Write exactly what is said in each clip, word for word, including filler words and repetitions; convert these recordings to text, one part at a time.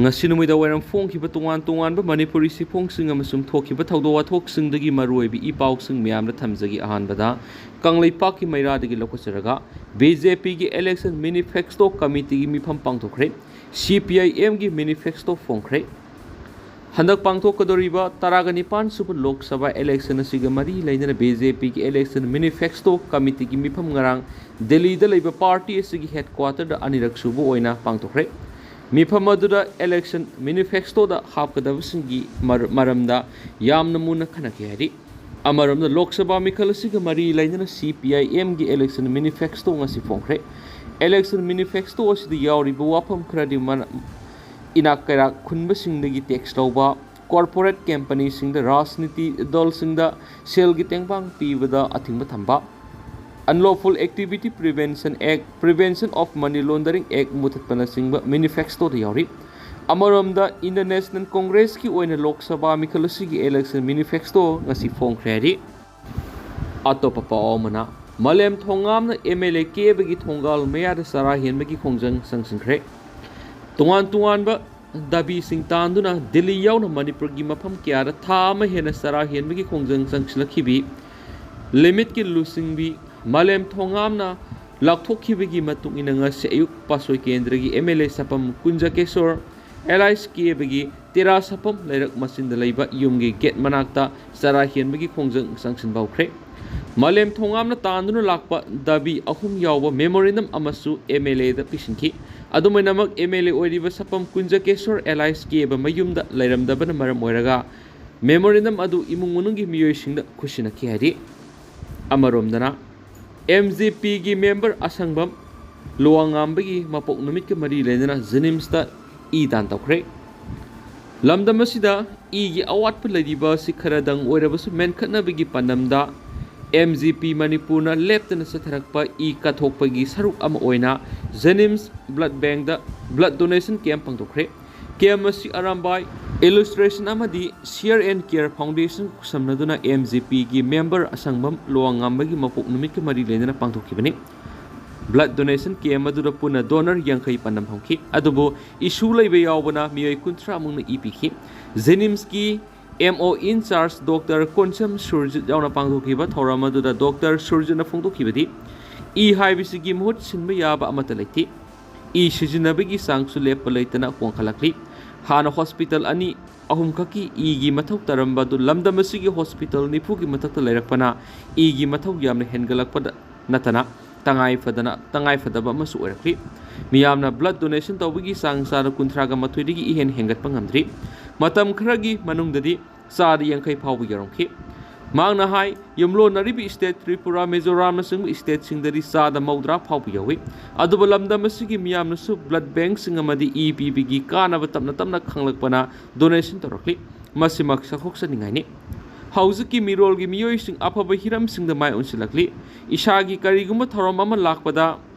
ꯉꯁꯤ ꯅꯨꯃꯤꯗꯥꯡ ꯋꯥꯏꯔꯝ ꯐꯣꯡꯈꯤꯕ ꯇꯣꯉꯥꯟ ꯇꯣꯉꯥꯟꯕ ꯃꯅꯤꯄꯨꯔꯤ ꯁꯤꯐꯣꯡꯁꯤꯡ ꯑꯃꯁꯨꯡ ꯊꯣꯛꯈꯤꯕ ꯊꯧꯗꯣꯛ ꯋꯥꯊꯣꯛꯁꯤꯡꯗꯒꯤ ꯃꯔꯨꯑꯣꯏꯕ ꯏ ꯄꯥꯎꯁꯤꯡ ꯃꯌꯥꯝꯗ ꯊꯝꯖꯒꯦ꯫ ꯑꯍꯥꯟꯕꯗ ꯀꯪꯂꯩꯄꯥꯛꯀꯤ ꯃꯩꯔꯥꯗꯒꯤ ꯂꯧꯈꯠꯆꯔꯒ, ꯕꯤ ꯖꯦ ꯄꯤꯒꯤ election manifesto committeeꯒꯤ ꯃꯤꯐꯝ ꯄꯥꯡꯊꯣꯛꯈ꯭ꯔꯦ꯫ ꯁꯤ ꯄꯤ ꯑꯥꯏ ꯑꯦꯝꯒꯤ manifesto ꯐꯣꯡꯈ꯭ꯔꯦ꯫ ꯍꯟꯗꯛ ꯄꯥꯡꯊꯣꯛꯀꯗꯧꯔꯤꯕ ꯇꯔꯥꯒ ꯅꯤꯄꯥꯟ ꯁꯨꯕ ꯂꯣꯛ ꯁꯚꯥ election ꯑꯁꯤꯒ ꯃꯔꯤ ꯂꯩꯅꯅ ꯕꯤ ꯖꯦ ꯄꯤꯒꯤ election manifesto committeeꯒꯤ ꯃꯤꯐꯝ ꯉꯔꯥꯡ ꯗꯦꯜꯂꯤꯗ ꯂꯩꯕ party ꯑꯁꯤꯒꯤ headquarterꯗ ꯑꯅꯤꯔꯛ ꯁꯨꯕ ꯑꯣꯏꯅ ꯄꯥꯡꯊꯣꯛꯈ꯭ꯔꯦ꯫ ꯃꯤꯐꯝ ꯑꯗꯨꯗ election manifestoꯗ ꯍꯥꯞꯀꯗꯕꯁꯤꯡꯒꯤ ꯃꯔ-, ꯃꯔꯝꯗ ꯌꯥꯝꯅ ꯃꯨꯟꯅ ꯈꯟꯅꯈꯤ ꯍꯥꯏꯔꯤ꯫ ꯑꯃꯔꯣꯝꯗ ꯂꯣꯛ ꯁꯚꯥ ꯃꯤꯈꯜ ꯑꯁꯤꯒ ꯃꯔꯤ ꯂꯩꯅꯅ ꯁꯤ ꯄꯤ ꯑꯥꯏ ꯑꯦꯝꯒꯤ election manifesto ꯉꯁꯤ ꯐꯣꯡꯈ꯭ꯔꯦ꯫ Election manifesto ꯑꯁꯤꯗ ꯌꯥꯎꯔꯤꯕ ꯋꯥꯐꯝ ꯈꯔꯗꯤ ꯃꯅ-, ꯏꯅꯥꯛ ꯀꯩꯔꯥꯛ ꯈꯨꯟꯕꯁꯤꯡꯗꯒꯤ tax ꯂꯧꯕ, corporate companyꯁꯤꯡꯗ ꯔꯥꯖꯅꯤꯇꯤ ꯗꯜꯁꯤꯡꯗ ꯁꯦꯜꯒꯤ ꯇꯦꯡꯕꯥꯡ ꯄꯤꯕꯗ ꯑꯊꯤꯡꯕ ꯊꯝꯕ, Unlawful Activity Prevention Act, Prevention of Money Laundering Act ꯃꯨꯊꯠꯄꯅꯆꯤꯡꯕ manifestoꯗ ꯌꯥꯎꯔꯤ꯫ ꯑꯃꯔꯣꯝꯗ Indian National Congressꯀꯤ ꯑꯣꯏꯅ ꯂꯣꯛ ꯁꯚꯥ ꯃꯤꯈꯜ ꯑꯁꯤꯒꯤ election manifesto ꯉꯁꯤ ꯐꯣꯡꯈ꯭ꯔꯦ ꯍꯥꯏꯔꯤ꯫ ꯑꯇꯣꯞꯄ ꯄꯥꯎ ꯑꯃꯅ, ꯃꯥꯂꯦꯝ ꯊꯣꯉꯥꯝꯅ ꯑꯦꯝ ꯑꯦꯜ ꯑꯦ ꯀꯦꯕꯒꯤ ꯊꯣꯡꯒꯥꯜ ꯃꯌꯥꯗ ꯆꯔꯥ ꯍꯦꯟꯕꯒꯤ ꯈꯣꯡꯖꯪ ꯆꯪꯁꯤꯟꯈ꯭ꯔꯦ꯫ ꯇꯣꯉꯥꯟ ꯇꯣꯉꯥꯟꯕ ꯗꯥꯕꯤꯁꯤꯡ ꯇꯥꯟꯗꯨꯅ ꯗꯤꯜꯂꯤ ꯌꯥꯎꯅ ꯃꯅꯤꯄꯨꯔꯒꯤ ꯃꯐꯝ ꯀꯌꯥꯗ ꯊꯥ ꯑꯃ ꯍꯦꯟꯅ ꯆꯔꯥ ꯍꯦꯟꯕꯒꯤ ꯈꯣꯡꯖꯪ ꯆꯪꯁꯤꯜꯂꯛꯈꯤꯕꯤ ꯂꯤꯃꯤꯠꯀꯤ ꯂꯨꯆꯤꯡꯕꯤ ꯃꯥꯂꯦꯝ ꯊꯣꯉꯥꯝꯅ ꯂꯥꯎꯊꯣꯛꯈꯤꯕꯒꯤ ꯃꯇꯨꯡ ꯏꯟꯅ ꯉꯁꯤ ꯑꯌꯨꯛ ꯄꯥꯠꯁꯣꯏ ꯀꯦꯟꯗ꯭ꯔꯒꯤ ꯑꯦꯝ ꯑꯦꯜ ꯑꯦ ꯁꯥꯄꯝ ꯀꯨꯟꯖꯀꯦꯁꯣꯔ, ꯑꯦꯂꯥꯏꯁ ꯀꯦꯕꯒꯤ ꯇꯦꯔꯥ ꯁꯥꯐꯝ ꯂꯩꯔꯛ ꯃꯆꯤꯟꯗ ꯂꯩꯕ ꯌꯨꯝꯒꯤ gate ꯃꯅꯥꯛꯇ ꯆꯔꯥ ꯍꯦꯟꯕꯒꯤ ꯈꯣꯡꯖꯪ ꯆꯪꯁꯤꯟꯕ ꯍꯧꯈ꯭ꯔꯦ꯫ ꯃꯥꯂꯦꯝ ꯊꯣꯉꯥꯝꯅ ꯇꯥꯟꯗꯨꯅ ꯂꯥꯛꯄ ꯗꯥꯕꯤ ꯑꯍꯨꯝ ꯌꯥꯎꯕ memorandum ꯑꯃꯁꯨ ꯑꯦꯝ ꯑꯦꯜ ꯑꯦꯗ ꯄꯤꯁꯤꯟꯈꯤ꯫ ꯑꯗꯨꯃꯥꯏꯅꯃꯛ ꯑꯦꯝ ꯑꯦꯜ ꯑꯦ ꯑꯣꯏꯔꯤꯕ ꯁꯥꯄꯝ ꯀꯨꯟꯖꯀꯦꯁꯣꯔ ꯑꯦꯂꯥꯏꯁ ꯀꯦꯕ ꯃꯌꯨꯝꯗ ꯂꯩꯔꯝꯗꯕꯅ ꯃꯔꯝ ꯑꯣꯏꯔꯒ memorandum ꯑꯗꯨ ꯏꯃꯨꯡ ꯃꯅꯨꯡꯒꯤ ꯃꯤꯑꯣꯏꯁꯤꯡꯗ ꯈꯨꯠꯁꯤꯟꯅꯈꯤ ꯍꯥꯏꯔꯤ꯫ ꯑꯃꯔꯣꯝꯗꯅ, ꯑꯦꯝ ꯖꯤ ꯄꯤꯒꯤ member ꯑꯁꯪꯕꯝ ꯂꯨꯋꯥꯡꯉꯥꯝꯕꯒꯤ ꯃꯄꯣꯛ ꯅꯨꯃꯤꯠꯀ ꯃꯔꯤ ꯂꯩꯅꯅ JNIMSꯇ ꯏ ꯗꯥꯟ ꯇꯧꯈ꯭ꯔꯦ꯫ ꯂꯝꯗꯝ ꯑꯁꯤꯗ ꯏꯒꯤ ꯑꯋꯥꯠꯄ ꯂꯩꯔꯤꯕ ꯑꯁꯤ ꯈꯔꯗꯪ ꯑꯣꯏꯔꯕꯁꯨ ꯃꯦꯟꯈꯠꯅꯕꯒꯤ ꯄꯥꯟꯗꯝꯗ ꯑꯦꯝ ꯖꯤ ꯄꯤ ꯃꯅꯤꯄꯨꯔꯅ ꯂꯦꯞꯇꯅ ꯆꯠꯊꯔꯛꯄ ꯏ ꯀꯠꯊꯣꯛꯄꯒꯤ ꯁꯔꯨꯛ ꯑꯃ ꯑꯣꯏꯅ JNIMS blood bankꯇ blood donation camp ꯄꯥꯡꯊꯣꯛꯈ꯭ꯔꯦ꯫ Camp ꯑꯁꯤ ꯑꯔꯥꯝꯕꯥꯏ Illustration ꯑꯃꯗꯤ Share and Care Foundation ꯈꯨꯠꯁꯝꯅꯗꯨꯅ ꯑꯦꯝ ꯖꯤ ꯄꯤꯒꯤ member ꯑꯁꯪꯕꯝ ꯂꯨꯋꯥꯡꯉꯥꯝꯕꯒꯤ ꯃꯄꯣꯛ ꯅꯨꯃꯤꯠꯀ ꯃꯔꯤ ꯂꯩꯅꯅ ꯄꯥꯡꯊꯣꯛꯈꯤꯕꯅꯤ꯫ Blood donation camp ꯑꯗꯨꯗ ꯄꯨꯟꯅ donor ꯌꯥꯡꯈꯩ ꯄꯥꯟꯗꯝ ꯐꯝꯈꯤ꯫ ꯑꯗꯨꯕꯨ issue ꯂꯩꯕ ꯌꯥꯎꯕꯅ ꯃꯤꯑꯣꯏ ꯀꯨꯟꯊ꯭ꯔꯥ ꯃꯨꯛꯅ ꯏ ꯄꯤꯈꯤ꯫ JNIMSꯀꯤ M O in charge Doctor Konsam Surjit ꯌꯥꯎꯅ ꯄꯥꯡꯊꯣꯛꯈꯤꯕ ꯊꯧꯔꯝ ꯑꯗꯨꯗ Doctor ꯁꯨꯔꯖꯤꯠꯅ ꯐꯣꯡꯗꯣꯛꯈꯤꯕꯗꯤ, ꯏ ꯍꯥꯏꯕꯁꯤꯒꯤ ꯃꯍꯨꯠ ꯁꯤꯟꯕ ꯌꯥꯕ ꯑꯃꯠꯇ ꯂꯩꯇꯦ꯫ ꯏ ꯁꯤꯖꯤꯟꯅꯕꯒꯤ ꯆꯥꯡꯁꯨ ꯂꯦꯞꯄ ꯂꯩꯇꯅ ꯋꯥꯡꯈꯠꯂꯛꯂꯤ꯫ ꯍꯥꯟꯅ hospital ꯑꯅꯤ ꯑꯍꯨꯝ ꯈꯛꯀꯤ ꯏꯒꯤ ꯃꯊꯧ ꯇꯥꯔꯝꯕ ꯑꯗꯨ ꯂꯝꯗꯝ ꯑꯁꯤꯒꯤ hospital ꯅꯤꯐꯨꯒꯤ ꯃꯊꯛꯇ ꯂꯩꯔꯛꯄꯅ ꯏꯒꯤ ꯃꯊꯧ ꯌꯥꯝꯅ ꯍꯦꯟꯒꯠꯂꯛꯄꯗ ꯅꯠꯇꯅ ꯇꯉꯥꯏ ꯐꯗꯅ, ꯇꯉꯥꯏ ꯐꯗꯕ ꯑꯃꯁꯨ ꯑꯣꯏꯔꯛꯂꯤ꯫ ꯃꯤꯌꯥꯝꯅ blood donation ꯇꯧꯕꯒꯤ ꯆꯥꯡ ꯆꯥꯗ ꯀꯨꯟꯊ꯭ꯔꯥꯒ ꯃꯥꯊꯣꯏꯗꯒꯤ ꯏꯍꯦꯟ ꯍꯦꯟꯒꯠꯄ ꯉꯝꯗ꯭ꯔꯤ꯫ ꯃꯇꯝ ꯈꯔꯒꯤ ꯃꯅꯨꯡꯗꯗꯤ ꯆꯥꯗ ꯌꯥꯡꯈꯩ ꯐꯥꯎꯕ ꯌꯧꯔꯝꯈꯤ꯫ ꯃꯍꯥꯛꯅ ꯍꯥꯏ, ꯌꯨꯝꯂꯣꯟꯅꯔꯤꯕ state ꯇ꯭ꯔꯤꯄꯨꯔꯥ, ꯃꯤꯖꯣꯔꯥꯝꯅꯆꯤꯡꯕ stateꯁꯤꯡꯗꯗꯤ ꯆꯥꯗ ꯃꯧꯗ꯭ꯔꯥ ꯐꯥꯎꯕ ꯌꯧꯏ꯫ ꯑꯗꯨꯕꯨ ꯂꯝꯗꯝ ꯑꯁꯤꯒꯤ ꯃꯤꯌꯥꯝꯅꯁꯨ blood bankꯁꯤꯡ ꯑꯃꯗꯤ ꯏ ꯄꯤꯕꯒꯤ ꯀꯥꯟꯅꯕ ꯇꯞꯅ ꯇꯞꯅ ꯈꯪꯂꯛꯄꯅ donation ꯇꯧꯔꯛꯂꯤ꯫ ꯃꯁꯤꯃꯛ ꯆꯥꯎꯊꯣꯛꯆꯅꯤꯡꯉꯥꯏꯅꯤ꯫ ꯍꯧꯖꯤꯛꯀꯤ ꯃꯤꯔꯣꯜꯒꯤ ꯃꯤꯑꯣꯏꯁꯤꯡ ꯑꯐꯕ ꯍꯤꯔꯝꯁꯤꯡꯗ ꯃꯥꯏ ꯑꯣꯟꯁꯤꯜꯂꯛꯂꯤ꯫ ꯏꯁꯥꯒꯤ ꯀꯔꯤꯒꯨꯝꯕ ꯊꯧꯔꯝ ꯑꯃ ꯂꯥꯛꯄꯗ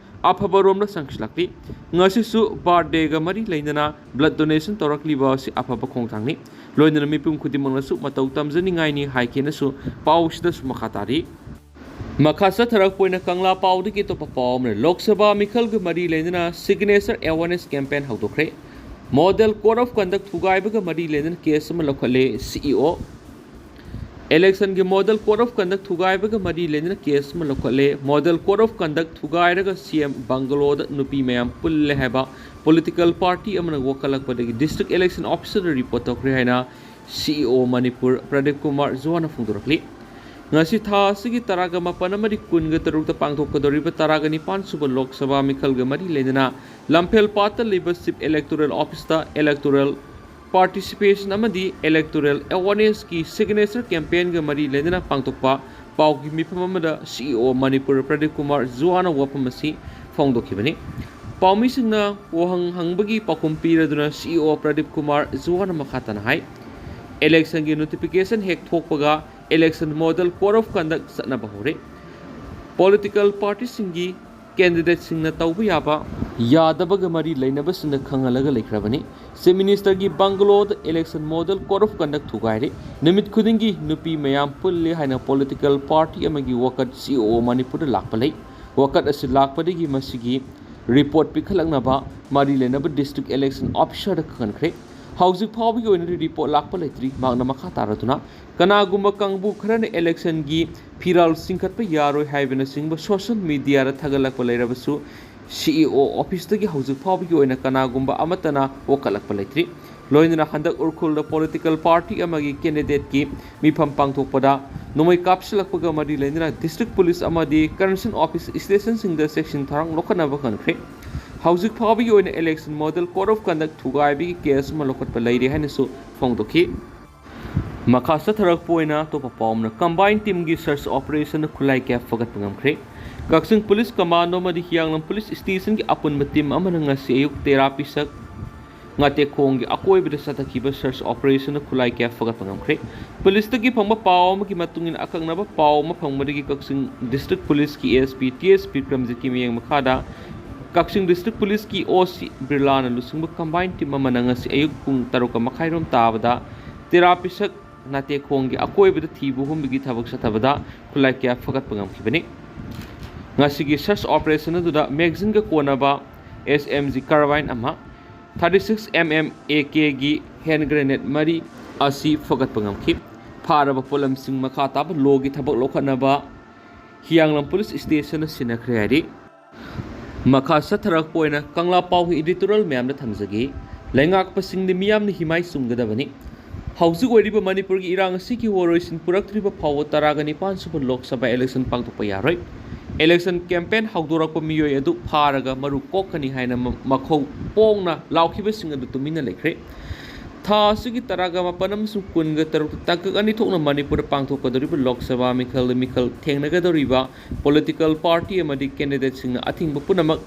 ꯑꯐꯕꯔꯣꯝꯗ ꯆꯪꯁꯤꯜꯂꯛꯂꯤ꯫ ꯉꯁꯤꯁꯨ birthdayꯒ ꯃꯔꯤ ꯂꯩꯅꯅ blood donation ꯇꯧꯔꯛꯂꯤꯕ ꯑꯁꯤ ꯑꯐꯕ ꯈꯣꯡꯊꯥꯡꯅꯤ꯫ ꯂꯣꯏꯅꯅ ꯃꯤꯄꯨꯝ ꯈꯨꯗꯤꯡꯃꯛꯅꯁꯨ ꯃꯇꯧ ꯇꯝꯖꯅꯤꯡꯉꯥꯏꯅꯤ ꯍꯥꯏꯈꯤꯅꯁꯨ ꯄꯥꯎꯁꯤꯗꯁꯨ ꯃꯈꯥ ꯇꯥꯔꯤ꯫ ꯃꯈꯥ ꯆꯠꯊꯔꯛꯄ ꯑꯣꯏꯅ ꯀꯪꯂꯥ ꯄꯥꯎꯗꯒꯤ ꯑꯇꯣꯞꯄ ꯄꯥꯎ ꯑꯃꯅ, ꯂꯣꯛ ꯁꯚꯥ ꯃꯤꯈꯜꯒ ꯃꯔꯤ ꯂꯩꯅꯅ signature awareness campaign ꯍꯧꯗꯣꯛꯈ꯭ꯔꯦ꯫ Model Code of Conduct ꯊꯨꯒꯥꯏꯕꯒ ꯃꯔꯤ ꯂꯩꯅꯅ case ꯑꯃ ꯂꯧꯈꯠꯂꯦ, CEO꯫ Electionꯒꯤ Model Code of Conduct ꯊꯨꯒꯥꯏꯕꯒ ꯃꯔꯤ ꯂꯩꯅꯅ case ꯑꯃ ꯂꯧꯈꯠꯂꯦ꯫ Model Code of Conduct ꯊꯨꯒꯥꯏꯔꯒ CM bungalow ꯗ ꯅꯨꯄꯤ ꯃꯌꯥꯝ ꯄꯨꯜꯂꯦ ꯍꯥꯏꯕ political party ꯑꯃꯅ ꯋꯥꯀꯠꯂꯛꯄꯗꯒꯤ district election officer ꯗ report ꯇꯧꯈ꯭ꯔꯦ ꯍꯥꯏꯅ CEO ꯃꯅꯤꯄꯨꯔ ꯄ꯭ꯔꯗꯤꯞ ꯀꯨꯃꯥꯔ ꯖꯨꯋꯥꯅ ꯐꯣꯡꯗꯣꯔꯛꯂꯤ꯫ ꯉꯁꯤ ꯊꯥ ꯑꯁꯤꯒꯤ ꯇꯔꯥꯒ ꯃꯥꯄꯟ ꯑꯃꯗꯤ ꯀꯨꯟꯒ ꯇꯔꯨꯛꯇ ꯄꯥꯡꯊꯣꯛꯀꯗꯧꯔꯤꯕ ꯇꯔꯥꯒ ꯅꯤꯄꯥꯟ ꯁꯨꯕ ꯂꯣꯛ ꯁꯚꯥ ꯃꯤꯈꯜꯒ ꯃꯔꯤ ꯂꯩꯅꯅ ꯂꯝꯐꯦꯜ ꯄꯥꯠꯇ ꯂꯩꯕ Chief Electoral Office ꯇ electoral participation ꯑꯃꯗꯤ electoral awareness ꯀꯤ signature campaign ꯒ ꯃꯔꯤ ꯂꯩꯅꯅ ꯄꯥꯡꯊꯣꯛꯄ ꯄꯥꯎꯒꯤ ꯃꯤꯐꯝ ꯑꯃꯗ CEO ꯃꯅꯤꯄꯨꯔ ꯄ꯭ꯔꯗꯤꯞ ꯀꯨꯃꯥꯔ ꯖꯨꯋꯥꯅ ꯋꯥꯐꯝ ꯑꯁꯤ ꯐꯣꯡꯗꯣꯛꯈꯤꯕꯅꯤ꯫ ꯄꯥꯎꯃꯤꯁꯤꯡꯅ ꯋꯥꯍꯪ ꯍꯪꯕꯒꯤ ꯄꯥꯎꯈꯨꯝ ꯄꯤꯔꯗꯨꯅ CEO ꯄ꯭ꯔꯗꯤꯞ ꯀꯨꯃꯥꯔ ꯖꯨꯋꯥꯅ ꯃꯈꯥ ꯇꯥꯅ ꯍꯥꯏ, election ꯒꯤ notification ꯍꯦꯛ ꯊꯣꯛꯄꯒ election model code of conduct ꯆꯠꯅꯕ ꯍꯧꯔꯦ꯫ Political party ꯁꯤꯡꯒꯤ candidate ꯁꯤꯡꯅ ꯇꯧꯕ ꯌꯥꯕ, ꯌꯥꯗꯕꯒ ꯃꯔꯤ ꯂꯩꯅꯕꯁꯤꯡꯗ ꯈꯪꯍꯜꯂꯒ ꯂꯩꯈ꯭ꯔꯕꯅꯤ꯫ Chief Minister ꯒꯤ bungalow the election model code of conduct ꯊꯨꯒꯥꯏꯔꯦ꯫ ꯅꯨꯃꯤꯠ ꯈꯨꯗꯤꯡꯒꯤ ꯅꯨꯄꯤ ꯃꯌꯥꯝ ꯄꯨꯜꯂꯦ ꯍꯥꯏꯅ political party ꯑꯃꯒꯤ ꯋꯥꯀꯠ CEO ꯃꯅꯤꯄꯨꯔꯗ ꯂꯥꯛꯄ ꯂꯩ꯫ ꯋꯥꯀꯠ ꯑꯁꯤ ꯂꯥꯛꯄꯗꯒꯤ ꯃꯁꯤꯒꯤ ꯔꯤꯄꯣꯔꯠ ꯄꯤꯈꯠꯂꯛꯅꯕ ꯃꯔꯤ ꯂꯩꯅꯕ ꯗꯤꯁꯇ꯭ꯔꯤꯛ ꯏꯂꯦꯛꯁꯟ ꯑꯣꯐꯤꯁꯔꯗ ꯈꯪꯍꯟꯈ꯭ꯔꯦ꯫ ꯍꯧꯖꯤꯛ ꯐꯥꯎꯕꯒꯤ ꯑꯣꯏꯅꯗꯤ ꯔꯤꯄꯣꯔꯠ ꯂꯥꯛꯄ ꯂꯩꯇ꯭ꯔꯤ꯫ ꯃꯍꯥꯛꯅ ꯃꯈꯥ ꯇꯥꯔꯗꯨꯅ ꯀꯅꯥꯒꯨꯝꯕ ꯀꯥꯡꯕꯨ ꯈꯔꯅ ꯏꯂꯦꯛꯁꯟꯒꯤ ꯐꯤꯔꯥꯜ ꯆꯤꯡꯈꯠꯄ ꯌꯥꯔꯣꯏ ꯍꯥꯏꯕꯅꯆꯤꯡꯕ ꯁꯣꯁꯤꯌꯦꯜ ꯃꯤꯗꯤꯌꯥꯗ ꯊꯥꯒꯠꯂꯛꯄ ꯂꯩꯔꯕꯁꯨ ꯁꯤ ꯏ ꯑꯣ ꯑꯣꯐꯤꯁꯇꯒꯤ ꯍꯧꯖꯤꯛ ꯐꯥꯎꯕꯒꯤ ꯑꯣꯏꯅ ꯀꯅꯥꯒꯨꯝꯕ ꯑꯃꯠꯇꯅ ꯋꯥꯀꯠꯂꯛꯄ ꯂꯩꯇ꯭ꯔꯤ꯫ ꯂꯣꯏꯅꯅ ꯍꯟꯗꯛ ꯎꯔꯈꯨꯜꯗ ꯄꯣꯂꯤꯇꯤꯀꯦꯜ ꯄꯥꯔꯇꯤ ꯑꯃꯒꯤ ꯀꯦꯟꯗꯤꯗꯦꯠꯀꯤ ꯃꯤꯐꯝ ꯄꯥꯡꯊꯣꯛꯄꯗ ꯅꯣꯡꯃꯩ ꯀꯥꯞꯁꯤꯜꯂꯛꯄꯒ ꯃꯔꯤ ꯂꯩꯅꯅ ꯗꯤꯁꯇ꯭ꯔꯤꯛ ꯄꯨꯂꯤꯁ ꯑꯃꯗꯤ ꯀꯔꯦꯟꯁꯟ ꯑꯣꯐꯤꯁ ꯁ꯭ꯇꯦꯁꯟꯁꯤꯡꯗ ꯆꯦꯛꯁꯤꯟ ꯊꯧꯔꯥꯡ ꯂꯧꯈꯠꯅꯕ ꯈꯪꯈ꯭ꯔꯦ꯫ ꯍꯧꯖꯤꯛ ꯐꯥꯎꯕꯒꯤ ꯑꯣꯏꯅ election model code of conduct ꯊꯨꯒꯥꯏꯕꯒꯤ ꯀꯦꯁ ꯑꯃ ꯂꯧꯈꯠꯄ ꯂꯩꯔꯦ ꯍꯥꯏꯅꯁꯨ ꯐꯣꯡꯗꯣꯛꯈꯤ꯫ ꯃꯈꯥ ꯆꯠꯊꯔꯛꯄ ꯑꯣꯏꯅ ꯑꯇꯣꯞꯄ ꯄꯥꯎ ꯑꯃꯅ ꯀꯝꯕꯥꯏꯟ ꯇꯤꯝꯒꯤ ꯁꯔꯆ ꯑꯣꯄꯔꯦꯁꯟꯅ ꯈꯨꯠꯂꯥꯏ ꯀꯌꯥ ꯐꯒꯠꯄ ꯉꯝꯈ꯭ꯔꯦ꯫ ꯀꯛꯆꯤꯡ ꯄꯨꯂꯤꯁ ꯀꯃꯥꯟꯗꯣ ꯑꯃꯗꯤ ꯍꯤꯌꯥꯡꯂꯝ ꯄꯨꯂꯤꯁ ꯁ꯭ꯇꯦꯁꯟꯒꯤ ꯑꯄꯨꯟꯕ ꯇꯤꯝ ꯑꯃꯅ ꯉꯁꯤ ꯑꯌꯨꯛ ꯇꯦꯔꯥ ꯄꯤꯁꯛ ꯉꯥꯇꯦꯛꯈꯣꯡꯒꯤ ꯑꯀꯣꯏꯕꯗ ꯆꯠꯊꯈꯤꯕ ꯁꯔꯆ ꯑꯣꯄꯔꯦꯁꯟꯅ ꯈꯨꯠꯂꯥꯏ ꯀꯌꯥ ꯐꯒꯠꯄ ꯉꯝꯈ꯭ꯔꯦ꯫ ꯄꯨꯂꯤꯁꯇꯒꯤ ꯐꯪꯕ ꯄꯥꯎ ꯑꯃꯒꯤ ꯃꯇꯨꯡ ꯏꯟꯅ, ꯑꯀꯛꯅꯕ ꯄꯥꯎ ꯑꯃ ꯐꯪꯕꯗꯒꯤ ꯀꯛꯆꯤꯡ ꯗꯤꯁꯇ꯭ꯔꯤꯛ ꯄꯨꯂꯤꯁꯀꯤ ꯑꯦꯁ ꯄꯤ ꯇꯤ ꯑꯦꯁ ꯕꯤꯀ꯭ꯔꯝꯖꯤꯠꯀꯤ ꯃꯤꯠꯌꯦꯡ ꯃꯈꯥꯗ ꯀꯛꯆꯤꯡ ꯗꯤꯁꯇ꯭ꯔꯤꯛ ꯄꯨꯂꯤꯁꯀꯤ ꯑꯣ ꯁꯤ ꯕꯤꯔꯂꯥꯅ ꯂꯨꯆꯤꯡꯕ ꯀꯝꯕꯥꯏꯟ ꯇꯤꯝ ꯑꯃꯅ ꯉꯁꯤ ꯑꯌꯨꯛ ꯄꯨꯡ ꯇꯔꯨꯛꯀ ꯃꯈꯥꯏꯔꯣꯝ ꯇꯥꯕꯗ ꯇꯦꯔꯥ ꯄꯤꯁꯛ ꯅꯥꯇꯦꯈꯣꯡꯒꯤ ꯑꯀꯣꯏꯕꯗ ꯊꯤꯕ ꯍꯨꯝꯕꯒꯤ ꯊꯕꯛ ꯆꯠꯊꯕꯗ ꯈꯨꯠꯂꯥꯏ ꯀꯌꯥ ꯐꯒꯠꯄ ꯉꯝꯈꯤꯕꯅꯤ꯫ ꯉꯁꯤꯒꯤ ꯁꯔꯆ ꯑꯣꯄꯔꯦꯁꯟ ꯑꯗꯨꯗ ꯃꯦꯒꯖꯤꯟꯒ ꯀꯣꯟꯅꯕ ꯑꯦꯁ ꯑꯦꯝ ꯖꯤ ꯀꯥꯔꯕꯥꯏꯟ ꯑꯃ, thirty six M M A ꯀꯦꯒꯤ ꯍꯦꯟ ꯒ꯭ꯔꯦꯅꯦꯗ ꯃꯔꯤ ꯑꯁꯤ ꯐꯒꯠꯄ ꯉꯝꯈꯤ꯫ ꯐꯥꯔꯕ ꯄꯣꯠꯂꯝꯁꯤꯡ ꯃꯈꯥ ꯇꯥꯕ ꯂꯣꯒꯤ ꯊꯕꯛ ꯂꯧꯈꯠꯅꯕ ꯍꯤꯌꯥꯡꯂꯝ ꯄꯨꯂꯤꯁ ꯁ꯭ꯇꯦꯁꯟꯅ ꯁꯤꯟꯅꯈ꯭ꯔꯦ ꯍꯥꯏꯔꯤ꯫ ꯃꯈꯥ ꯆꯠꯊꯔꯛꯄ ꯑꯣꯏꯅ ꯀꯪꯂꯥ ꯄꯥꯎꯒꯤ ꯏꯗꯤꯇꯣꯔꯤꯌꯦꯜ ꯃꯌꯥꯝꯗ ꯊꯝꯖꯒꯦ꯫ ꯂꯩꯉꯥꯛꯄꯁꯤꯡꯗꯤ ꯃꯤꯌꯥꯝꯅ ꯍꯤꯃꯥꯏ ꯆꯨꯝꯒꯗꯕꯅꯤ꯫ ꯍꯧꯖꯤꯛ ꯑꯣꯏꯔꯤꯕ ꯃꯅꯤꯄꯨꯔꯒꯤ ꯏꯔꯥꯡ ꯑꯁꯤꯒꯤ ꯋꯥꯔꯣꯏꯁꯤꯟ ꯄꯨꯔꯛꯇ꯭ꯔꯤꯕ ꯐꯥꯎꯕ ꯇꯔꯥꯒ ꯅꯤꯄꯥꯟ ꯁꯨꯕ ꯂꯣꯛ ꯁꯚꯥ ꯏꯂꯦꯛꯁꯟ ꯄꯥꯡꯊꯣꯛꯄ ꯌꯥꯔꯣꯏ꯫ ꯏꯂꯦꯛꯁꯟ ꯀꯦꯝꯄꯦꯟ ꯍꯧꯗꯣꯔꯛꯄ ꯃꯤꯑꯣꯏ ꯑꯗꯨ ꯐꯥꯔꯒ ꯃꯔꯨ ꯀꯣꯛꯀꯅꯤ ꯍꯥꯏꯅ ꯃ-, ꯃꯈꯧ ꯄꯣꯡꯅ ꯂꯥꯎꯈꯤꯕꯁꯤꯡ ꯑꯗꯨ ꯇꯨꯃꯤꯟꯅ ꯂꯩꯈ꯭ꯔꯦ꯫ ꯊꯥ ꯑꯁꯤꯒꯤ ꯇꯔꯥꯒ ꯃꯥꯄꯟ ꯑꯃꯁꯨꯡ ꯀꯨꯟꯒ ꯇꯔꯨꯛꯇ ꯇꯥꯡꯀꯛ ꯑꯅꯤ ꯊꯣꯛꯅ ꯃꯅꯤꯄꯨꯔꯗ ꯄꯥꯡꯊꯣꯛꯀꯗꯧꯔꯤꯕ ꯂꯣꯛ ꯁꯚꯥ ꯃꯤꯈꯜꯗ ꯃꯤꯈꯜ ꯊꯦꯡꯅꯒꯗꯧꯔꯤꯕ ꯄꯣꯂꯤꯇꯤꯀꯦꯜ ꯄꯥꯔꯇꯤ ꯑꯃꯗꯤ ꯀꯦꯟꯗꯤꯗꯦꯠꯁꯤꯡꯅ ꯑꯊꯤꯡꯕ ꯄꯨꯝꯅꯃꯛ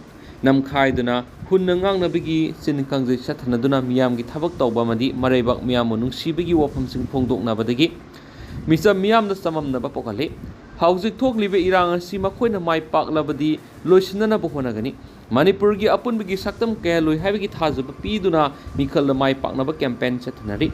ꯅꯝꯈꯥꯏꯗꯨꯅ ꯍꯨꯟꯅ ꯉꯥꯛꯅꯕꯒꯤ ꯆꯤꯟ ꯀꯥꯡꯖꯩ ꯆꯠꯊꯅꯗꯨꯅ ꯃꯤꯌꯥꯝꯒꯤ ꯊꯕꯛ ꯇꯧꯕ ꯑꯃꯗꯤ ꯃꯔꯩꯕꯥꯛ ꯃꯤꯌꯥꯝꯕꯨ ꯅꯨꯡꯁꯤꯕꯒꯤ ꯋꯥꯐꯝꯁꯤꯡ ꯐꯣꯡꯗꯣꯛꯅꯕꯗꯒꯤ ꯃꯤꯆꯝ ꯃꯤꯌꯥꯝꯗ ꯆꯃꯝꯅꯕ ꯄꯣꯛꯍꯜꯂꯤ꯫ ꯍꯧꯖꯤꯛ ꯊꯣꯛꯂꯤꯕ ꯏꯔꯥꯡ ꯑꯁꯤ ꯃꯈꯣꯏꯅ ꯃꯥꯏ ꯄꯥꯛꯂꯕꯗꯤ ꯂꯣꯏꯁꯤꯟꯅꯅꯕ ꯍꯣꯠꯅꯒꯅꯤ꯫ ꯃꯅꯤꯄꯨꯔꯒꯤ ꯑꯄꯨꯟꯕꯒꯤ ꯁꯛꯇꯝ ꯀꯌꯥ ꯂꯨꯏ ꯍꯥꯏꯕꯒꯤ ꯊꯥꯖꯕ ꯄꯤꯗꯨꯅ ꯃꯤꯈꯜꯗ ꯃꯥꯏ ꯄꯥꯛꯅꯕ ꯀꯦꯝꯄꯦꯟ ꯆꯠꯊꯅꯔꯤ꯫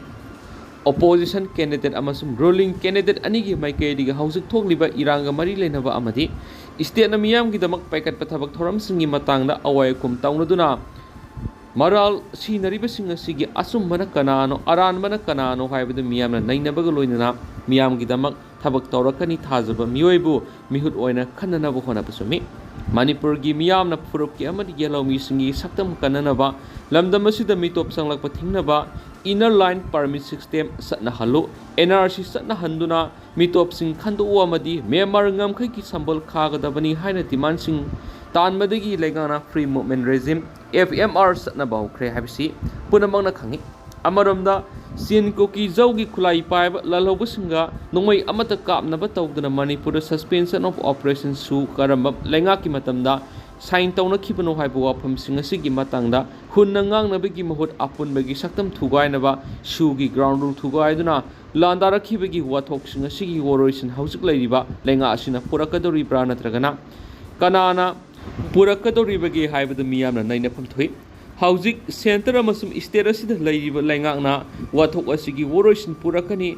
ꯑꯣꯄꯣꯖꯤꯁꯟ ꯀꯦꯟꯗꯤꯗꯦꯠ ꯑꯃꯁꯨꯡ ꯔꯨꯂꯤꯡ ꯀꯦꯟꯗꯤꯗꯦꯠ ꯑꯅꯤꯒꯤ ꯃꯥꯏꯀꯩꯗꯒꯤ ꯍꯧꯖꯤꯛ ꯊꯣꯛꯂꯤꯕ ꯏꯔꯥꯡꯒ ꯃꯔꯤ ꯂꯩꯅꯕ ꯑꯃꯗꯤ ꯏꯁꯇꯦꯠꯅ ꯃꯤꯌꯥꯝꯒꯤꯗꯃꯛ ꯄꯥꯏꯈꯠꯄ ꯊꯕꯛ ꯊꯧꯔꯝꯁꯤꯡꯒꯤ ꯃꯇꯥꯡꯗ ꯑꯋꯥꯏ ꯑꯈꯨꯝ ꯇꯧꯅꯗꯨꯅ ꯃꯔꯥꯜ ꯁꯤꯅꯔꯤꯕꯁꯤꯡ ꯑꯁꯤꯒꯤ ꯑꯆꯨꯝꯕꯅ ꯀꯅꯥꯅꯣ, ꯑꯔꯥꯟꯕꯅ ꯀꯅꯥꯅꯣ ꯍꯥꯏꯕꯗꯨ ꯃꯤꯌꯥꯝꯅ ꯅꯩꯅꯕꯒ ꯂꯣꯏꯅꯅ ꯃꯤꯌꯥꯝꯒꯤꯗꯃꯛ ꯊꯕꯛ ꯇꯧꯔꯛꯀꯅꯤ ꯊꯥꯖꯕ ꯃꯤꯑꯣꯏꯕꯨ ꯃꯤꯍꯨꯠ ꯑꯣꯏꯅ ꯈꯟꯅꯅꯕ ꯍꯣꯠꯅꯕ ꯆꯨꯝꯃꯤ꯫ ꯃꯅꯤꯄꯨꯔꯒꯤ ꯃꯤꯌꯥꯝꯅ ꯐꯨꯔꯨꯞꯀꯤ ꯑꯃꯗꯤ ꯌꯦꯜꯍꯧꯃꯤꯁꯤꯡꯒꯤ ꯁꯛꯇꯝ ꯀꯟꯅꯅꯕ, ꯂꯝꯗꯝ ꯑꯁꯤꯗ ꯃꯤꯇꯣꯞ ꯆꯪꯂꯛꯄ ꯊꯤꯡꯅꯕ, inner line permit system ꯆꯠꯅꯍꯜꯂꯨ, NRC ꯆꯠꯅꯍꯟꯗꯨꯅ ꯃꯤꯇꯣꯞꯁꯤꯡ ꯈꯟꯗꯣꯛꯎ ꯑꯃꯗꯤ ꯃ꯭ꯌꯥꯟꯃꯥꯔ ꯉꯝꯈꯩꯒꯤ ꯁꯝꯕꯜ ꯈꯥꯒꯗꯕꯅꯤ ꯍꯥꯏꯅ ꯗꯤꯃꯥꯟꯁꯤꯡ ꯇꯥꯟꯕꯗꯒꯤ ꯂꯩꯉꯥꯛꯅ Free Movement Regime, FMR ꯆꯠꯅꯕ ꯍꯧꯈ꯭ꯔꯦ ꯍꯥꯏꯕꯁꯤ ꯄꯨꯝꯅꯃꯛꯅ ꯈꯪꯏ꯫ ꯑꯃꯔꯣꯝꯗ, ꯆꯤꯟ ꯀꯨꯀꯤ ꯖꯧꯒꯤ ꯈꯨꯠꯂꯥꯏ ꯄꯥꯏꯕ ꯂꯥꯜꯍꯧꯕꯁꯤꯡꯒ ꯅꯣꯡꯃꯩ ꯑꯃꯠꯇ ꯀꯥꯞꯅꯕ ꯇꯧꯗꯅ ꯃꯅꯤꯄꯨꯔꯗ Suspension of Operation ꯁꯨ ꯀꯔꯝꯕ ꯂꯩꯉꯥꯛꯀꯤ ꯃꯇꯝꯗ ꯁꯥꯏꯟ ꯇꯧꯅꯈꯤꯕꯅꯣ ꯍꯥꯏꯕ ꯋꯥꯐꯝꯁꯤꯡ ꯑꯁꯤꯒꯤ ꯃꯇꯥꯡꯗ ꯍꯨꯟꯅ ꯉꯥꯡꯅꯕꯒꯤ ꯃꯍꯨꯠ ꯑꯄꯨꯟꯕꯒꯤ ꯁꯛꯇꯝ ꯊꯨꯒꯥꯏꯅꯕ, ꯁꯨꯒꯤ ground rule ꯊꯨꯒꯥꯏꯗꯨꯅ ꯂꯥꯟꯗꯥꯔꯛꯈꯤꯕꯒꯤ ꯋꯥꯊꯣꯛꯁꯤꯡ ꯑꯁꯤꯒꯤ ꯋꯥꯔꯣꯏꯁꯤꯟ ꯍꯧꯖꯤꯛ ꯂꯩꯔꯤꯕ ꯂꯩꯉꯥꯛ ꯑꯁꯤꯅ ꯄꯨꯔꯛꯀꯗꯧꯔꯤꯕ꯭ꯔꯥ ꯅꯠꯇ꯭ꯔꯒꯅ ꯀꯅꯥꯅ ꯄꯨꯔꯛꯀꯗꯧꯔꯤꯕꯒꯦ ꯍꯥꯏꯕꯗꯨ ꯃꯤꯌꯥꯝꯅ ꯅꯩꯅꯐꯝ ꯊꯣꯛꯏ꯫ ꯍꯧꯖꯤꯛ ꯁꯦꯟꯇꯔ ꯑꯃꯁꯨꯡ ꯏꯁꯇꯦꯠ ꯑꯁꯤꯗ ꯂꯩꯔꯤꯕ ꯂꯩꯉꯥꯛꯅ ꯋꯥꯊꯣꯛ ꯑꯁꯤꯒꯤ ꯋꯥꯔꯣꯏꯁꯤꯟ ꯄꯨꯔꯛꯀꯅꯤ,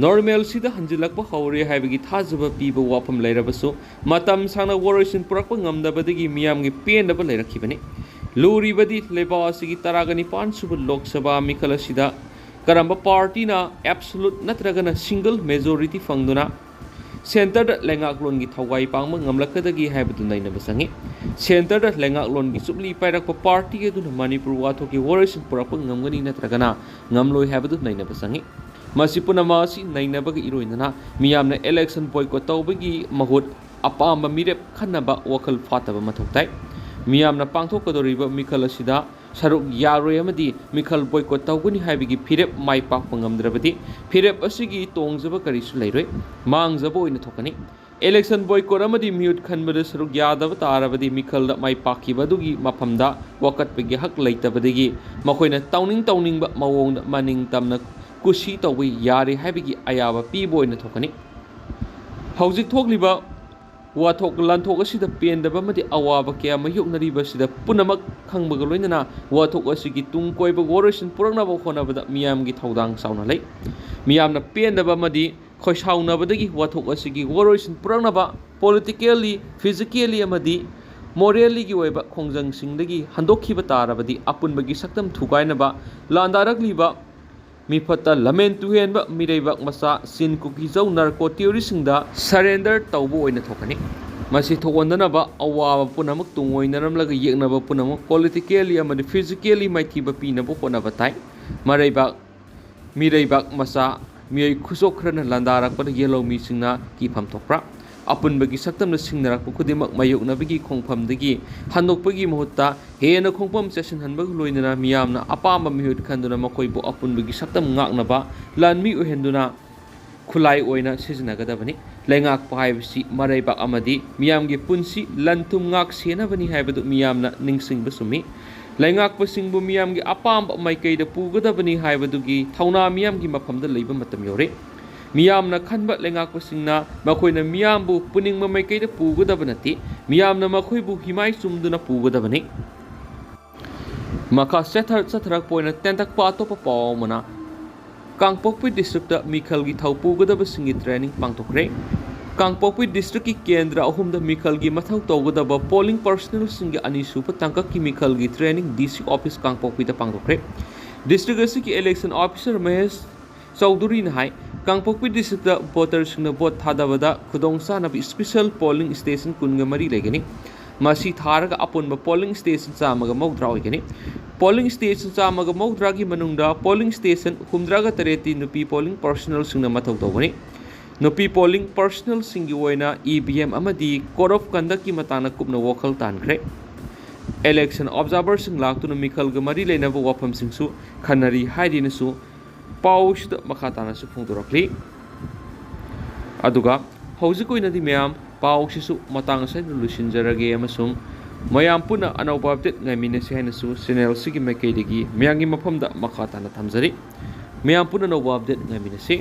ꯅꯣꯔꯃꯦꯜꯁꯤꯗ ꯍꯟꯖꯤꯜꯂꯛꯄ ꯍꯧꯔꯦ ꯍꯥꯏꯕꯒꯤ ꯊꯥꯖꯕ ꯄꯤꯕ ꯋꯥꯐꯝ ꯂꯩꯔꯕꯁꯨ, ꯃꯇꯝ ꯁꯥꯡꯅ ꯋꯥꯔꯣꯏꯁꯤꯟ ꯄꯨꯔꯛꯄ ꯉꯝꯗꯕꯗꯒꯤ ꯃꯤꯌꯥꯝꯒꯤ ꯄꯦꯟꯗꯕ ꯂꯩꯔꯛꯈꯤꯕꯅꯤ꯫ ꯂꯨꯔꯤꯕꯗꯤ ꯂꯩꯕꯥꯛ ꯑꯁꯤꯒꯤ ꯇꯔꯥꯒ ꯅꯤꯄꯥꯟ ꯁꯨꯕ ꯂꯣꯛ ꯁꯚꯥ ꯃꯤꯈꯜ ꯑꯁꯤꯗ ꯀꯔꯝꯕ ꯄꯥꯔꯇꯤꯅ absolute ꯅꯠꯇ꯭ꯔꯒꯅ single majority ꯐꯪꯗꯨꯅ ꯁꯦꯟꯇꯔꯗ ꯂꯩꯉꯥꯛꯂꯣꯟꯒꯤ ꯊꯧꯒꯥꯏ ꯄꯥꯡꯕ ꯉꯝꯂꯛꯀꯗꯒꯦ ꯍꯥꯏꯕꯗꯨ ꯅꯩꯅꯕ ꯆꯪꯏ꯫ ꯁꯦꯟꯇꯔꯗ ꯂꯩꯉꯥꯛꯂꯣꯟꯒꯤ ꯆꯨꯞꯂꯤ ꯄꯥꯏꯔꯛꯄ ꯄꯥꯔꯇꯤ ꯑꯗꯨꯅ ꯃꯅꯤꯄꯨꯔ ꯋꯥꯊꯣꯛꯀꯤ ꯋꯥꯔꯣꯏꯁꯤꯟ ꯄꯨꯔꯛꯄ ꯉꯝꯒꯅꯤ ꯅꯠꯇ꯭ꯔꯒꯅ ꯉꯝꯂꯣꯏ ꯍꯥꯏꯕꯗꯨ ꯅꯩꯅꯕ ꯆꯪꯏ꯫ ꯃꯁꯤ ꯄꯨꯝꯅꯃꯛ ꯑꯁꯤ ꯅꯩꯅꯕꯒ ꯏꯔꯣꯏꯅꯅ ꯃꯤꯌꯥꯝꯅ election boycott ꯇꯧꯕꯒꯤ ꯃꯍꯨꯠ ꯑꯄꯥꯝꯕ ꯃꯤꯔꯦꯞ ꯈꯟꯅꯕ ꯋꯥꯈꯜ ꯐꯥꯠꯇꯕ ꯃꯊꯧ ꯇꯥꯏ꯫ ꯃꯤꯌꯥꯝꯅ ꯄꯥꯡꯊꯣꯛꯀꯗꯧꯔꯤꯕ ꯃꯤꯈꯜ ꯑꯁꯤꯗ ꯁꯔꯨꯛ ꯌꯥꯔꯣꯏ ꯑꯃꯗꯤ ꯃꯤꯈꯜ boycott ꯇꯧꯒꯅꯤ ꯍꯥꯏꯕꯒꯤ ꯐꯤꯔꯦꯞ ꯃꯥꯏ ꯄꯥꯛꯄ ꯉꯝꯗ꯭ꯔꯕꯗꯤ ꯐꯤꯔꯦꯞ ꯑꯁꯤꯒꯤ ꯇꯣꯡꯖꯕ ꯀꯔꯤꯁꯨ ꯂꯩꯔꯣꯏ, ꯃꯥꯡꯖꯕ ꯑꯣꯏꯅ ꯊꯣꯛꯀꯅꯤ꯫ Election boycott ꯑꯃꯗꯤ ꯃꯤꯍꯨꯠ ꯈꯟꯕꯗ ꯁꯔꯨꯛ ꯌꯥꯗꯕ ꯇꯥꯔꯕꯗꯤ ꯃꯤꯈꯜꯗ ꯃꯥꯏ ꯄꯥꯛꯈꯤꯕ ꯑꯗꯨꯒꯤ ꯃꯐꯝꯗ ꯋꯥꯀꯠꯄꯒꯤ ꯍꯛ ꯂꯩꯇꯕꯗꯒꯤ ꯃꯈꯣꯏꯅ ꯇꯧꯅꯤꯡ ꯇꯧꯅꯤꯡꯕ ꯃꯑꯣꯡꯗ ꯃꯅꯤꯡ ꯇꯝꯅ ꯀꯨꯁꯤ ꯇꯧꯕ ꯌꯥꯔꯦ ꯍꯥꯏꯕꯒꯤ ꯑꯌꯥꯕ ꯄꯤꯕ ꯑꯣꯏꯅ ꯊꯣꯛꯀꯅꯤ꯫ ꯍꯧꯖꯤꯛ ꯊꯣꯛꯂꯤꯕ ꯋꯥꯊꯣꯛ ꯂꯥꯟꯊꯣꯛ ꯑꯁꯤꯗ ꯄꯦꯟꯗꯕ ꯑꯃꯗꯤ ꯑꯋꯥꯕ ꯀꯌꯥ ꯃꯥꯌꯣꯛꯅꯔꯤꯕ ꯑꯁꯤꯗ ꯄꯨꯝꯅꯃꯛ ꯈꯪꯕꯒ ꯂꯣꯏꯅꯅ ꯋꯥꯊꯣꯛ ꯑꯁꯤꯒꯤ ꯇꯨꯡ ꯀꯣꯏꯕ ꯋꯥꯔꯣꯏꯁꯤꯟ ꯄꯨꯔꯛꯅꯕ ꯍꯣꯠꯅꯕꯗ ꯃꯤꯌꯥꯝꯒꯤ ꯊꯧꯗꯥꯡ ꯆꯥꯎꯅ ꯂꯩ꯫ ꯃꯤꯌꯥꯝꯅ ꯄꯦꯟꯗꯕ ꯑꯃꯗꯤ ꯈꯣꯏꯁꯥꯎꯅꯕꯗꯒꯤ ꯋꯥꯊꯣꯛ ꯑꯁꯤꯒꯤ ꯋꯥꯔꯣꯏꯁꯤꯟ ꯄꯨꯔꯛꯅꯕ politically, physically ꯑꯃꯗꯤ morally ꯒꯤ ꯑꯣꯏꯕ ꯈꯣꯡꯖꯪꯁꯤꯡꯗꯒꯤ ꯍꯟꯗꯣꯛꯈꯤꯕ ꯇꯥꯔꯕꯗꯤ ꯑꯄꯨꯟꯕꯒꯤ ꯁꯛꯇꯝ ꯊꯨꯒꯥꯏꯅꯕ ꯂꯥꯟꯗꯥꯔꯛꯂꯤꯕ ꯃꯤꯐꯠꯇ ꯂꯝꯍꯦꯟ ꯇꯨꯍꯦꯟꯕ ꯃꯤꯔꯩꯕꯥꯛ ꯃꯆꯥ ꯆꯤꯟ ꯀꯨꯀꯤꯖꯧ narco terrorist ꯁꯤꯡꯗ surrender ꯇꯧꯕ ꯑꯣꯏꯅ ꯊꯣꯛꯀꯅꯤ꯫ ꯃꯁꯤ ꯊꯣꯛꯍꯟꯗꯅꯕ ꯑꯋꯥꯕ ꯄꯨꯝꯅꯃꯛ ꯇꯨꯡꯑꯣꯏꯅꯔꯝꯂꯒ ꯌꯦꯛꯅꯕ ꯄꯨꯝꯅꯃꯛ politically ꯑꯃꯗꯤ physically ꯃꯥꯏꯊꯤꯕ ꯄꯤꯅꯕ ꯍꯣꯠꯅꯕ ꯇꯥꯏ꯫ ꯃꯔꯩꯕꯥꯛ ꯃꯤꯔꯩꯕꯥꯛ ꯃꯆꯥ ꯃꯤꯑꯣꯏ ꯈꯨꯆꯣꯛ ꯈꯔꯅ ꯂꯥꯟꯗꯥꯔꯛꯄꯗ ꯌꯦꯜꯍꯧꯃꯤꯁꯤꯡꯅ ꯀꯤꯐꯝ ꯊꯣꯛꯄ꯭ꯔꯥ? ꯑꯄꯨꯟꯕꯒꯤ ꯁꯛꯇꯝꯅ ꯁꯤꯡꯅꯔꯛꯄ ꯈꯨꯗꯤꯡꯃꯛ ꯃꯥꯌꯣꯛꯅꯕꯒꯤ ꯈꯣꯡꯐꯝꯗꯒꯤ ꯍꯟꯗꯣꯛꯄꯒꯤ ꯃꯍꯨꯠꯇ ꯍꯦꯟꯅ ꯈꯣꯡꯐꯝ ꯆꯦꯠꯁꯤꯟꯍꯟꯕꯒ ꯂꯣꯏꯅꯅ ꯃꯤꯌꯥꯝꯅ ꯑꯄꯥꯝꯕ ꯃꯤꯍꯨꯠ ꯈꯟꯗꯨꯅ ꯃꯈꯣꯏꯕꯨ ꯑꯄꯨꯟꯕꯒꯤ ꯁꯛꯇꯝ ꯉꯥꯛꯅꯕ ꯂꯥꯟꯃꯤ ꯑꯣꯏꯍꯟꯗꯨꯅ ꯈꯨꯠꯂꯥꯏ ꯑꯣꯏꯅ ꯁꯤꯖꯤꯟꯅꯒꯗꯕꯅꯤ꯫ ꯂꯩꯉꯥꯛꯄ ꯍꯥꯏꯕꯁꯤ ꯃꯔꯩꯕꯥꯛ ꯑꯃꯗꯤ ꯃꯤꯌꯥꯝꯒꯤ ꯄꯨꯟꯁꯤ ꯂꯟ ꯊꯨꯝ ꯉꯥꯛ ꯁꯦꯟꯅꯕꯅꯤ ꯍꯥꯏꯕꯗꯨ ꯃꯤꯌꯥꯝꯅ ꯅꯤꯡꯁꯤꯡꯕ ꯆꯨꯝꯃꯤ꯫ ꯂꯩꯉꯥꯛꯄꯁꯤꯡꯕꯨ ꯃꯤꯌꯥꯝꯒꯤ ꯑꯄꯥꯝꯕ ꯃꯥꯏꯀꯩꯗ ꯄꯨꯒꯗꯕꯅꯤ ꯍꯥꯏꯕꯗꯨꯒꯤ ꯊꯧꯅꯥ ꯃꯤꯌꯥꯝꯒꯤ ꯃꯐꯝꯗ ꯂꯩꯕ ꯃꯇꯝ ꯌꯧꯔꯦ꯫ ꯃꯤꯌꯥꯝꯅ ꯈꯟꯕ ꯂꯩꯉꯥꯛꯄꯁꯤꯡꯅ ꯃꯈꯣꯏꯅ ꯃꯤꯌꯥꯝꯕꯨ ꯄꯨꯅꯤꯡꯕ ꯃꯥꯏꯀꯩꯗ ꯄꯨꯒꯗꯕ ꯅꯠꯇꯦ, ꯃꯤꯌꯥꯝꯅ ꯃꯈꯣꯏꯕꯨ ꯍꯤꯃꯥꯏ ꯆꯨꯝꯗꯨꯅ ꯄꯨꯒꯗꯕꯅꯤ꯫ ꯃꯈꯥ ꯆꯠꯊ-, ꯆꯠꯊꯔꯛꯄ ꯑꯣꯏꯅ ꯇꯦꯟꯇꯛꯄ ꯑꯇꯣꯞꯄ ꯄꯥꯎ ꯑꯃꯅ, ꯀꯥꯡꯄꯣꯛꯄꯤ district ꯇ ꯃꯤꯈꯜꯒꯤ ꯊꯧ ꯄꯨꯒꯗꯕꯁꯤꯡꯒꯤ training ꯄꯥꯡꯊꯣꯛꯈ꯭ꯔꯦ꯫ ꯀꯥꯡꯄꯣꯛꯄꯤ district ꯀꯤ ꯀꯦꯟꯗ꯭ꯔ ꯑꯍꯨꯝꯗ ꯃꯤꯈꯜꯒꯤ ꯃꯊꯧ ꯇꯧꯒꯗꯕ polling personnel ꯁꯤꯡꯒꯤ ꯑꯅꯤꯁꯨꯕ ꯇꯥꯡꯀꯛꯀꯤ ꯃꯤꯈꯜꯒꯤ training D C office ꯀꯥꯡꯄꯣꯛꯄꯤꯗ ꯄꯥꯡꯊꯣꯛꯈ꯭ꯔꯦ꯫ District ꯑꯁꯤꯒꯤ election officer ꯃꯍꯦꯁ ꯆꯧꯙꯨꯔꯤꯅ ꯍꯥꯏ, ꯀꯥꯡꯄꯣꯛꯄꯤ district ꯇ voter ꯁꯤꯡꯅ vote ꯊꯥꯗꯕꯗ ꯈꯨꯗꯣꯡꯆꯥꯅꯕ special polling station ꯀꯨꯟꯒ ꯃꯔꯤ ꯂꯩꯒꯅꯤ꯫ ꯃꯁꯤ ꯊꯥꯔꯒ ꯑꯄꯨꯟꯕ polling station ꯆꯥꯝꯃꯒ ꯃꯧꯗ꯭ꯔꯥ ꯑꯣꯏꯒꯅꯤ꯫ Polling station ꯆꯥꯝꯃꯒ ꯃꯧꯗ꯭ꯔꯥꯒꯤ ꯃꯅꯨꯡꯗ polling station ꯍꯨꯝꯗ꯭ꯔꯥꯒ ꯇꯔꯦꯠꯇꯤ ꯅꯨꯄꯤ polling personnel ꯁꯤꯡꯅ ꯃꯊꯧ ꯇꯧꯒꯅꯤ꯫ ꯅꯨꯄꯤ polling personnel ꯁꯤꯡꯒꯤ ꯑꯣꯏꯅ E V M ꯑꯃꯗꯤ code of conduct ꯀꯤ ꯃꯇꯥꯡꯗ ꯀꯨꯞꯅ ꯋꯥꯈꯜ ꯇꯥꯟꯈ꯭ꯔꯦ꯫ Election observer ꯁꯤꯡ ꯂꯥꯛꯇꯨꯅ ꯃꯤꯈꯜꯒ ꯃꯔꯤ ꯂꯩꯅꯕ ꯋꯥꯐꯝꯁꯤꯡꯁꯨ ꯈꯟꯅꯔꯤ ꯍꯥꯏꯗꯨꯅꯁꯨ ꯄꯥꯎꯁꯤꯗ ꯃꯈꯥ ꯇꯥꯅꯁꯨ ꯐꯣꯡꯗꯣꯔꯛꯂꯤ꯫ ꯑꯗꯨꯒ ꯍꯧꯖꯤꯛ ꯑꯣꯏꯅꯗꯤ ꯃꯌꯥꯝ ꯄꯥꯎꯁꯤꯁꯨ ꯃꯇꯥꯡ ꯑꯁꯤꯗ ꯂꯣꯏꯁꯤꯟꯖꯔꯒꯦ ꯑꯃꯁꯨꯡ ꯃꯌꯥꯝ ꯄꯨꯟꯅ ꯑꯅꯧꯕ update ꯉꯥꯏꯃꯤꯟꯅꯁꯤ ꯍꯥꯏꯅꯁꯨ channel ꯑꯁꯤꯒꯤ ꯃꯥꯏꯀꯩꯗꯒꯤ ꯃꯌꯥꯝꯒꯤ ꯃꯐꯝꯗ ꯃꯈꯥ ꯇꯥꯅ ꯊꯝꯖꯔꯤ꯫ ꯃꯌꯥꯝ ꯄꯨꯟꯅ ꯑꯅꯧꯕ update ꯉꯥꯏꯃꯤꯟꯅꯁꯤ꯫